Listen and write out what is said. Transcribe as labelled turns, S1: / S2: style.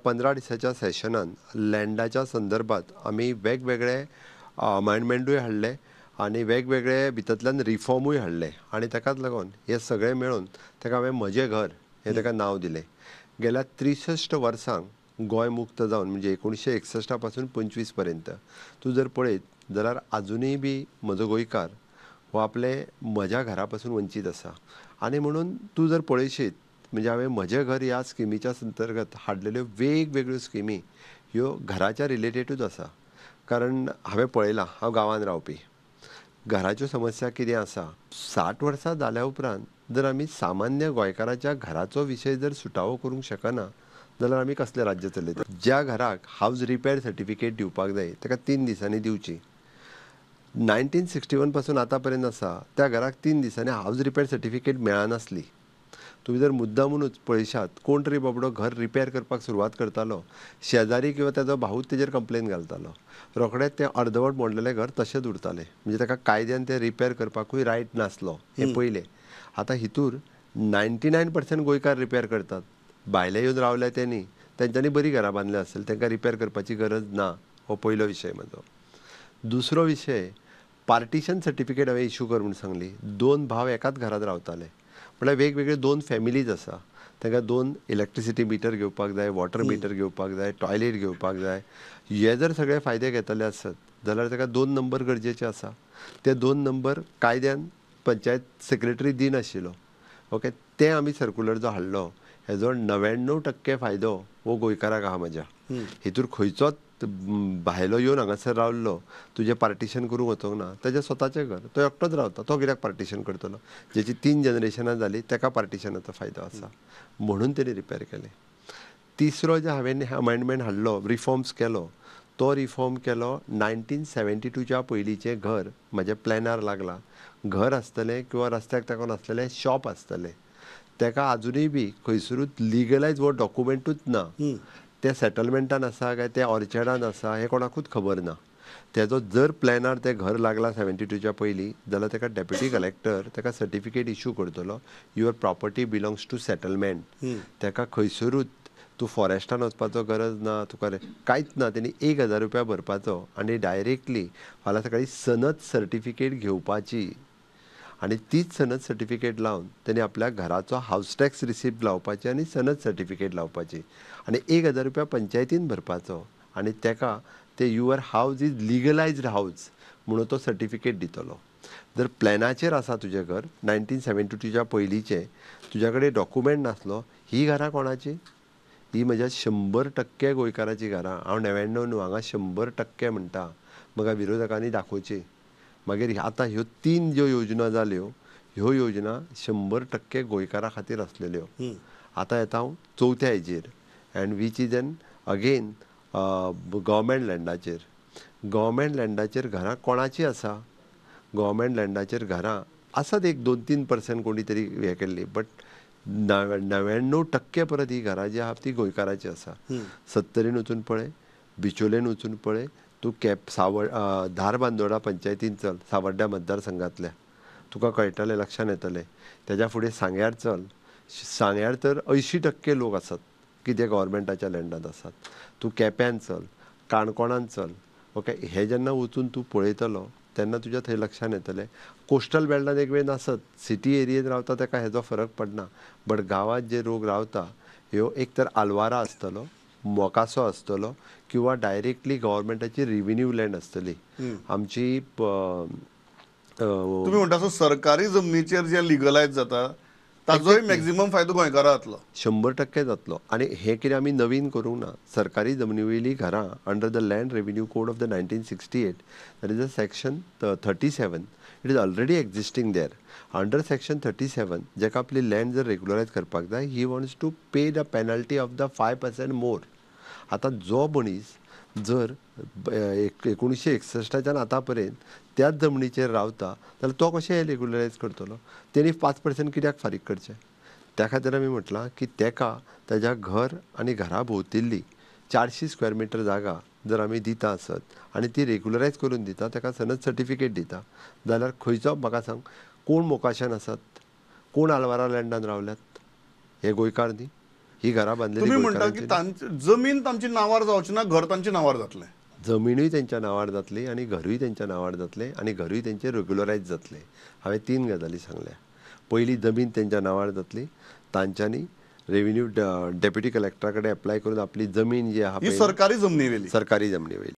S1: 15 दिसाच्या सेशनान लँडाच्या संदर्भात आमी वेगवेगळे अमेंडमेंटूय हाडले आनी वेगवेगळे भितरल्यान रिफॉर्मूय हाडले आनी ताकाच लागून हे सगळे मेळून ताका हांवें म्हजें घर हें ताका नांव दिलें. गेल्या 63 वर्सांक गोंय मुक्त जावन म्हणजे 1961 पासून 25 पर्यंत तूं जर पळयत जाल्यार आजुनूय बी म्हजो गोंयकार हो आपले म्हज्या घरा पासून वंचीत आसा. आनी म्हणून तूं जर पळयशीत म्हणजे हांवें म्हजें घर ह्या स्किमीच्या अंतर्गत हाडलेल्यो वेगवेगळ्यो स्किमी ह्यो घराच्या रिलेटेडूच आसा. कारण हांवें पळयलां, हांव गांवांत रावपी, घराच्यो समस्या कितें आसा. 60 वर्सां जाल्या उपरांत जर आमी सामान्य गोंयकाराच्या घराचो विशय जर सुटावो करूंक शकना जाल्यार आमी कसलें राज्य चलयता. ज्या घराक हावज रिपेर सर्टिफिकेट दिवपाक जाय ताका 3 दिसांनी दिवची. 1961 पासून आतां पर्यंत आसा त्या घराक 3 दिसांनी हावज रिपेर सर्टिफिकेट मेळनासली. तुमी जर मुद्दा म्हणूच पळयशात, कोण तरी बाबडो घर रिपेर करपाक सुरवात करतालो, शेजारी किंवा ताजो भाऊच तेजेर कंप्लेन घालतालो, रोखडेंच तें अर्दवट मोडलेलें घर तशेंच उरतालें. म्हणजे ताका कायद्यान तें रिपेर करपाकूय रायट नासलो हें पयलें. आतां हितूर 99% गोंयकार रिपेर करतात. भायले येवन रावले तेणी तेंच्यांनी बरीं घरां बांदल्या आसतलीं, तांकां रिपेर करपाची गरज ना. हो पयलो विशय म्हजो. दुसरो विशय, पार्टिशन सर्टिफिकेट हांवें इशू कर म्हूण सांगली. 2 भाव एकाच घरांत रावताले, म्हळ्यार वेगवेगळे 2 फॅमिलीज आसा, तांकां 2 इलेक्ट्रिसिटी मिटर घेवपाक जाय, वॉटर मिटर घेवपाक जाय, टॉयलेट घेवपाक जाय. हे जर सगळे फायदे घेतले आसत जाल्यार ताका 2 नंबर गरजेचे आसा. ते 2 नंबर कायद्यान पंचायत सेक्रेटरी दिनाशिल्लो. ओके, ते आमी सर्कुलर जो हाडलो हेजो 99% फायदो हो गोंयकाराक आहा म्हज्या. हितूर खंयचोच भायलो येवन हांगासर रावल्लो तुजें पार्टिशन करूंक वचोंक ना. तेजें स्वताचें घर, तो एकटोच रावता, तो कित्याक पार्टिशन करतलो? जेची 3 जनरेशनां जाली ताका पार्टिशनाचो फायदो आसा म्हणून तेणी रिपेर केलें. तिसरो जे हांवें अमेंडमेंट हाडलो, रिफॉर्म्स केलो, तो रिफॉर्म केलो 1972च्या पयलींचें घर म्हज्या प्लॅनार लागलां. घर आसतलें किंवा रस्त्याक तेंकून आसलेलें शॉप आसतलें, ताका आजुनूय बी खंयसरूच लिगलायज हो डॉक्युमेंटूच ना. ते सेटलमेंटान आसा काय ते ऑर्चर्डान आसा हें कोणाकूच खबर ना. तेजो जर प्लॅनार तें घर लागलां 72च्या पयलीं जाल्यार ताका डेप्युटी कलेक्टर ताका सर्टिफिकेट इशू करतलो, your property belongs to settlement. ताका खंयसरूच तूं फॉरेस्टान वचपाचो गरज ना, तुका कांयच ना. तेणी 1000 रुपया भरपाचो आनी डायरेक्टली फाल्यां सकाळीं सनद सर्टिफिकेट घेवपाची आनी तीच सनद सर्टिफिकेट लावन तेणी आपल्या घराचो हावज टॅक्स रिसिप्ट लावपाची आनी सनद सर्टिफिकेट लावपाची आनी 1000 रुपया पंचायतीन भरपाचो आनी ताका ते your house is legalised house म्हणून तो सर्टिफिकेट दितलो. जर प्लॅनाचेर आसा तुजें घर 1972च्या पयलींचें, तुज्या कडेन डॉक्युमेंट नासलो, ही घरां कोणाची? ही म्हज्या 100% गोंयकाराची घरां. हांव 99 न्हू, हांगा 100% म्हणटा. म्हाका विरोधकांनी दाखोवची. मागीर आतां ह्यो 3 ज्यो योजना जाल्यो ह्यो योजना 100% गोंयकारा खातीर आसलेल्यो. आतां येता हांव चवथ्या हेजेर, and which is an again government लँडाचेर. Government लँडाचेर घरां कोणाची आसा? गव्हर्मेंट लँडाचेर घरां आसात एक 2-3% कोणी तरी हें केल्ली, बट 99% परत ही घरां जी आहा ती गोंयकाराची आसा. सत्तरीन वचून पळय, बिचोलेन वचून पळय, तूं केप धारबांदोडा पंचायतीन चल, सावर्ड्या मतदारसंघांतल्या, तुका कळटलें, लक्षान येतलें. तेज्या फुडें सांग्यार चल, सांग्यार तर 80% लोक आसात की ते गव्हर्मेंटाच्या लँडांत आसात. तूं केप्यान चल, काणकोणान चल, ओके. हे जेन्ना वचून तूं पळयतलो तेन्ना तुज्या थंय लक्षान येतलें. कोस्टल बेल्टान एक वेळ नासत, सिटी एरियेन रावता ताका हेजो फरक पडना, बट गांवांत जे लोक रावता ह्यो एक तर आलवारा आसतलो, मोकासो आसतलो किंवा डायरेक्टली गव्हर्मेंटाची रिव्हेन्यू लँड आसतली. आमची
S2: तुमी म्हणटा सरकारी जमनीचेर जे लिगलायज जाता ताजोय मॅक्झिमम फायदो गोंयकाराक जातलो,
S1: 100% जातलो. आनी हें कितें आमी नवीन करूंक ना. सरकारी जमनी वयलीं घरां under the land revenue code of the 1968, that is a section 37, it is already existing there. Under section 37 जाका आपली लँड जर रेगुलरायज करपाक जाय, he wants to pay the penalty of the 5% more. आतां जो मनीस जर 1961च्यान आतां पर्यंत त्याच जमनीचेर रावता जाल्यार तो कशें रेगुलरायज करतलो? तेणी 5% कित्याक फारीक करचें? त्या खातीर आमी म्हटलां की तेका ताज्या घर आनी घरा भोंवतिल्ली 400 स्क्वेअर मिटर जागा जर आमी दिता आसत आनी ती रेगुलरायज करून दिता, ताका सनद सर्टिफिकेट दिता, जाल्यार खंयचो म्हाका सांग कोण मोकाशान आसात, कोण आलवारा लँडान रावल्यात? हे गोंयकार न्ही. ही घरां बांदलेली
S2: तुमी म्हणटा की
S1: गोंयकारांची.
S2: जमीन तांची नांवार जावची ना, घर तांच्या नांवार जातलें.
S1: जमिनूय तेंच्या नांवार जातली आनी घरूय तेंच्या नांवार जातलें आनी घरूय तेंचें रेगुलरायज जातलें. हांवें 3 गजाली सांगल्या. पयली, जमीन तेंच्या नांवार जातली, तांच्यांनी रेव्हेन्यू डेप्युटी कलेक्टरा कडेन एप्लाय करून आपली जमीन जी आहा
S2: ही सरकारी जमनी वेली,
S1: सरकारी जमनी वयली.